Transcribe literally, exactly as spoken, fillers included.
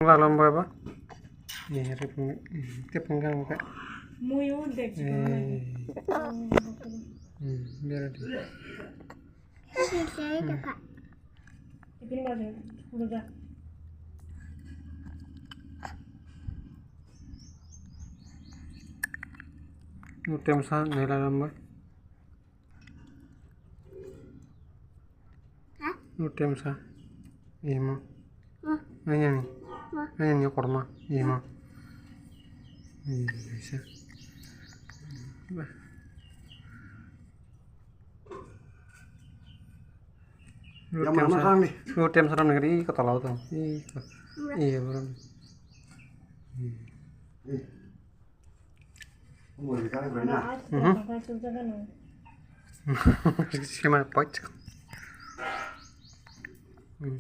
Alam ba ba. Ni rip ni tip ngang ka. Muyu dek jikon. Eh. Hmm, biar di. Ini baru, udah. Utem sa nela lamba. Hah? Utem sa. Imo. Wah. Nanya ni. Wah. Nanya ni korma. Imo. Ini bisa. Bah. Yang mana kang ni? Utem sa ram negeri kota laut. Ih. Iya, bro. Mhm. Sima poit. Hmm.